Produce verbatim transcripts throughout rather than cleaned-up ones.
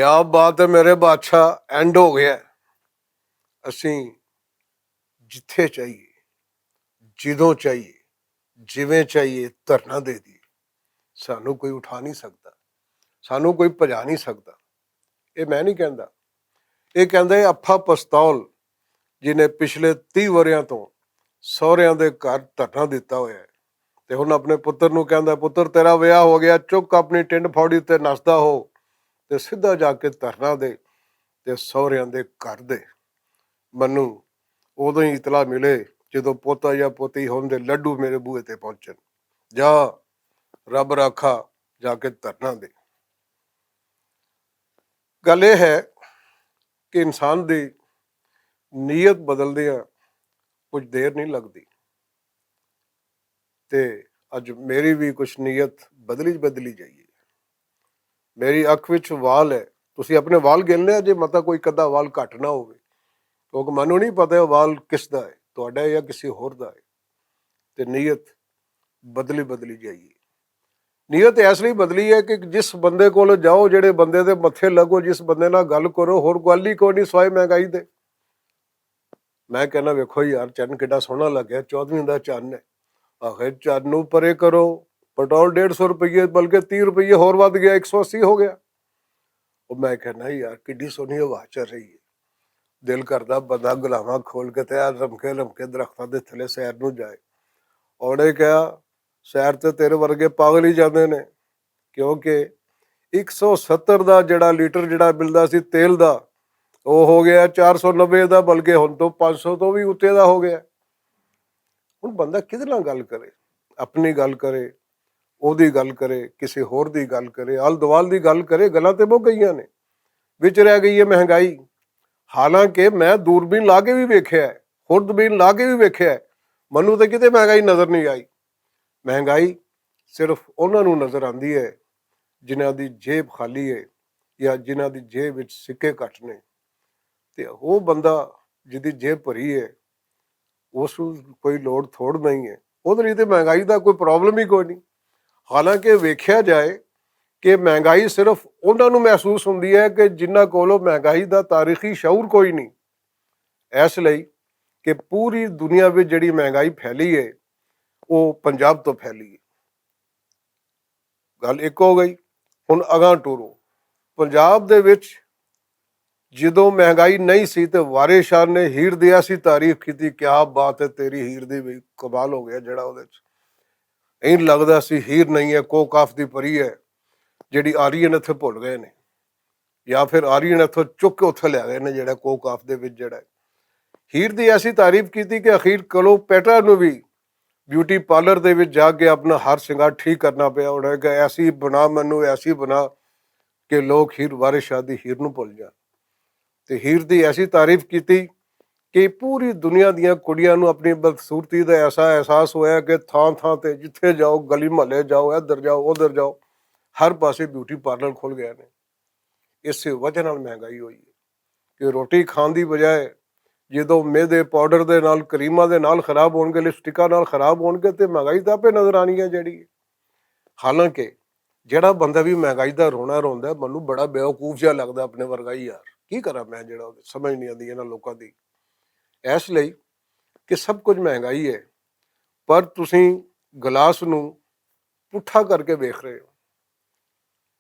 کیا بات ہے میرے بادشاہ، اینڈ ہو گیا۔ اسیں جتھے چاہیے، جدوں چاہیے، جویں چاہیے دھرنا دے دیے۔ سانوں کوئی اٹھا نہیں سکدا، سانوں کوئی بھجا نہیں سکدا۔ یہ میں نہیں کہندا، یہ کہندا ہے افا پستول، جنہیں پچھلے تیس وریاں توں سہریاں دے گھر دھرنا دتا ہویا ہے۔ تے ہن اپنے پتر نوں کہندا، پتر تیرا ویاہ ہو گیا، چک اپنی ٹنڈ پھاڑی تے نسدا ہو، تے سدھا جا کے دھرنا دے تے سہریاں دے گھر دے۔ منوں ادوں ہی اطلاع ملے جدوں پوتا یا پوتی ہون دے لڈو میرے بوئے تے پہنچن۔ جا، رب راکھا، جا کے دھرنا دے۔ گل یہ ہے کہ انسان دی نیت بدلدیاں کچھ دیر نہیں لگدی۔ تے اج میری وی کچھ نیت بدلی بدلی جائی ہے۔ میری اکھ وچ وال ہے، تسی اپنے وال گن لیا جے متا کوئی کدا وال گھٹ نہ ہووے، کیونکہ مینوں نہیں پتا وال کس دا ہے، تہاڈا ہے یا کسی ہور دا ہے۔ تے نیت بدلی بدلی جائی ہے۔ نیت اس لئی بدلی ہے کہ جس بندے کول جاؤ، جڑے بندے دے متھے لگو، جس بندے نال گل کرو، ہور گل ہی کوئی نہیں سوائے مہنگائی دے۔ میں کہنا، ویکھو یار، چن کڈا سوہنا لگیا، چودھویں دا چن ہے۔ آخر چن نوں پرے کرو، پٹرول ڈیڑھ سو روپیے، بلکہ تیس روپیے ہور ودھ گیا، ایک سو اسی ہو گیا۔ او میں کہنا، یار، کڈی سوہنی ہوا چل رہی ہے۔ دل کردا بندہ گلاواں کھول کے تے آ رمکے رمکے درختاں دے تھلے سیر نوں جائے۔ اونے کہیا، سیر تے تیرے ورگے پاگل ہی جاندے نے، کیونکہ ایک سو ستر دا جڑا لیٹر جڑا ملدا سی تیل دا، او ہو گیا چار سو نبے دا، بلکہ ہن تو پانچ سو تو بھی اُتے دا ہو گیا۔ ہن بندہ کدے نال گل کرے؟ اپنی گل کرے، او دی گل کرے، کسے ہور دی گل کرے، آل دوال دی گل کرے، گلاں تے مک گئیاں نے۔ وچ رہ گئی ہے مہنگائی۔ حالانکہ میں دوربین لا کے بھی ویکھیا ہے، خوردبین لا کے بھی ویکھیا ہے، منوں تے کتے مہنگائی نظر نہیں آئی۔ مہنگائی صرف انہاں نوں نظر آندی ہے جنہاں دی جیب خالی ہے یا جنہاں دی جیب وچ سکے گھٹ نے۔ تے او بندہ جدی جیب بھری ہے، اس نوں کوئی لوڑ تھوڑ نہیں ہے۔ اودے لئی تے مہنگائی دا کوئی پرابلم ہی کوئی نہیں۔ حالانکہ ویکھیا جائے کہ مہنگائی صرف انہاں نوں محسوس ہوندی ہے کہ جنہاں کولوں مہنگائی دا تاریخی شعور کوئی نہیں۔ اس لئی کہ پوری دنیا وچ جڑی مہنگائی پھیلی ہے، وہ پنجاب تو پھیلی ہے۔ گل ایک ہو گئی۔ ہن اگاں ٹورو، پنجاب دے وچ جدوں مہنگائی نہیں سی تے وارث شاہ نے ہیر دی ایسی تعریف کیتی، کیا بات ہے تیری ہیر دی، بھی کمال ہو گیا جڑا اودے وچ۔ این لگدا سی ہیر نہیں ہے، کوکاف دی پری ہے، جڑی آرین اتھے بھول گئے نے، یا پھر آرین اتھوں چک کے اتھے لے گئے نے، جڑا کوکاف دے وچ جڑا ہے۔ ہیر دی ایسی تعریف کیتی کہ اخیر کلو پیٹرا نو بھی بیوٹی پارلر دے وچ جا کے اپنا ہر سنگار ٹھیک کرنا پیا۔ انہاں نے کہا، ایسی بنا مینوں، ایسی بنا کہ لوگ ہیر وارث شاہ دی ہیر نو بھول جان۔ تے ہیر دی ایسی تعریف کیتی کہ پوری دنیا دیاں کڑیاں نوں اپنی بدصورتی دا ایسا احساس ہویا کہ تھاں تھاں تے جتھے جاؤ، گلی محلے جاؤ، ادھر جاؤ، ادھر جاؤ، ہر پاسے بیوٹی پارلر کھل گئے نے۔ اس وجہ نال مہنگائی ہوئی ہے کہ روٹی کھان دی بجائے جدوں میدے پاؤڈر دے نال، کریماں دے نال خراب ہون گے، لپسٹکاں نال خراب ہون گے، تے مہنگائی تاں آپے نظر آنی ہے جڑی۔ حالانکہ جڑا بندہ بھی مہنگائی دا رونا روندا ہے، مینوں بڑا بیوقوف جہا لگدا اپنے ورگا ہی یار۔ کی کراں میں، جڑا سمجھ نہیں آندی انہاں لوکاں دی۔ اس لئی کہ سب کچھ مہنگائی ہے، پر تسی گلاس نوں پٹھا کر کے ویکھ رہے ہو۔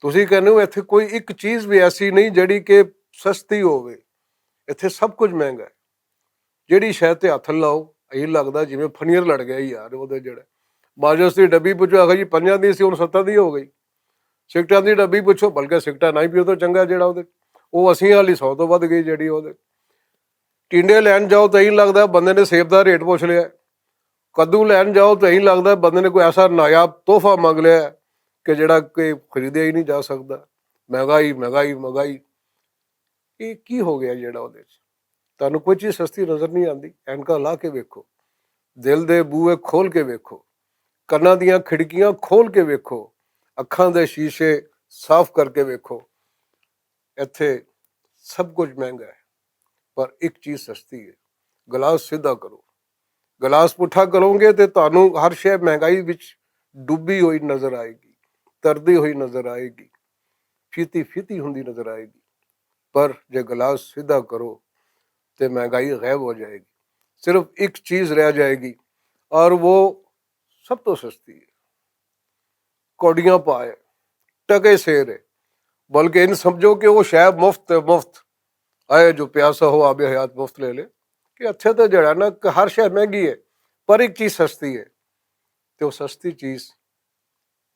تسی کہنے ہو ایتھے کوئی ایک چیز بھی ایسی نہیں جڑی کہ سستی ہووے۔ ایتھے سب کچھ مہنگا ہے۔ جڑی شے تے ہتھ لاؤ، ایہہ لگدا جویں پھنیر لڑ گیا یار۔ اودے جڑے ماجس دی ڈبی پچھو، آخر جی پنجاں دی سی، ہن ستاں دی ہو گئی۔ سگٹاں دی ڈبی پچھو، بلکہ سگٹاں نہ ہی پیو تو چنگا جڑا اودے۔ او اسیاں والی سو تو ود گئی جڑی اودے۔ ٹینڈے لین جاؤ تے ایہہ لگدا بندے نے سیب دا ریٹ پوچھ لیا۔ کدو لین جاؤ تے ایہہ لگدا بندے نے کوئی ایسا نایاب تحفہ منگ لیا کہ جڑا کوئی خریدیا ہی نہیں جا سکدا۔ مہنگائی، مہنگائی، مہنگائی۔ یہ کی ہو گیا جڑا اودے وچ؟ تانوں کوئی چیز سستی نظر نہیں آندی؟ اینکاں لا کے ویکھو، دل دے بوئے کھول کے ویکھو، کناں دیاں کھڑکیاں کھول کے ویکھو، اکھاں دے شیشے صاف کر کے ویکھو۔ ایتھے سب کچھ مہنگا ہے، پر ایک چیز سستی ہے۔ گلاس سیدھا کرو، گلاس پٹھا کرو گے تے تانوں ہر شے مہنگائی وچ ڈوبی ہوئی نظر آئے گی، تردی ہوئی نظر آئے گی، فیتی فیتی ہوندی نظر آئے گی۔ پر جے گلاس سیدھا کرو تے مہنگائی غائب ہو جائے گی۔ صرف ایک چیز رہ جائے گی اور وہ سب تو سستی ہے، کوڑیاں پائے، ٹکے سیر ہے۔ بلکہ ان سمجھو کہ وہ شے مفت ہے، مفت۔ آئے جو پیاسا ہو آب حیات مفت لے لے۔ کہ اتھے تے جڑا نا کہ ہر شے مہنگی ہے، پر ایک چیز سستی ہے۔ تے وہ سستی چیز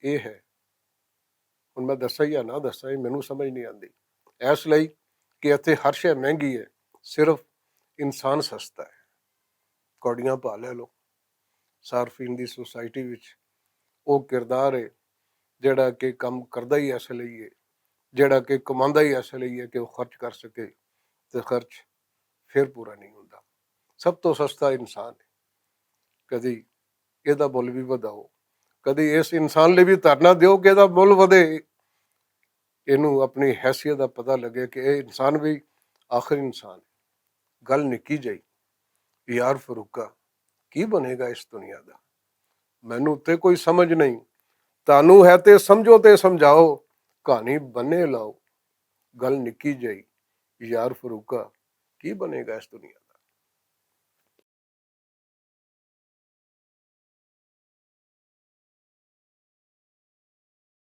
یہ ہے، ہن میں دساں یا نہ دساں، یہ مینوں سمجھ نہیں آندی۔ اس لئی کہ اتھے ہر شے مہنگی ہے، صرف انسان سستا ہے۔ کوڑیاں پا لے لو۔ صارفین دی سوسائٹی وچ او کردار ہے جڑا کہ کم کردا ہی ایسے لئی ہے، جڑا کہ کماندا ہی ایسے لئی ہے کہ وہ خرچ کر سکے، تے خرچ پھر پورا نہیں ہوندا۔ سب تو سستا انسان ہے۔ کدی ایہدا مل بھی وداؤ، کدی اس انسان لئی بھی دھرنا دیو کہ ایہدا مل ودے، اینوں اپنی حیثیت دا پتہ لگے کہ ایہہ انسان بھی آخر انسان ہے۔ گل نکی جائی، یار فروقہ، کی بنے گا اس دنیا دا؟ مینوں تے کوئی سمجھ نہیں۔ تانوں ہے تے سمجھو تے سمجھاؤ، کہانی بنے لاؤ۔ گل نکی جائی، یار فروقہ، کی بنے گا اس دنیا دا؟